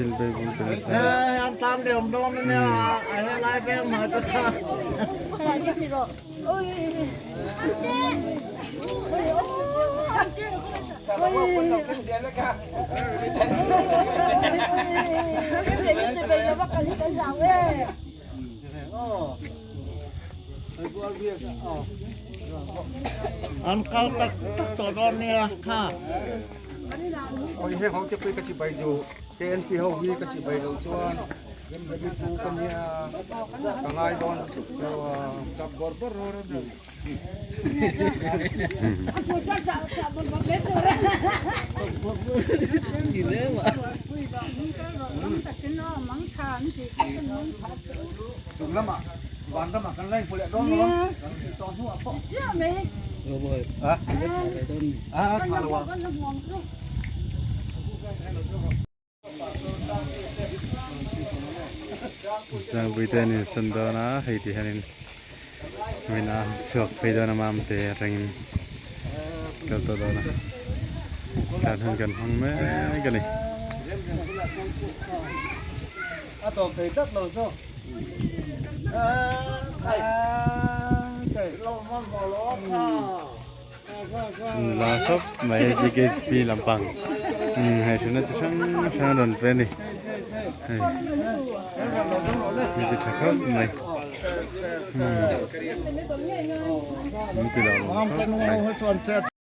thil beibawm te nasa An kal tak tak tawh dawn nia kha. Oi heng ho te pawh hi ka chibai duh KNP ho hi ka chibai loh chuan Remremi pu ka nia ka ngai dawn lutuk chu a. Chung lamah van ramah kan la inhmu leh dawn lo a kan tih tawh hnuah pawh a a tha lo a. Zangpui te an insawn dawn a hei ti hianin min a chhuak phei dawn a mam te atangin kal tawh dawn a tlan hun kan hmang mek a ni. La khawp mai a GKSP lampang hei thutna chi hrang hrang a rawn pe a ni hei mi ti tha khawp mai min ti lo khawp mai.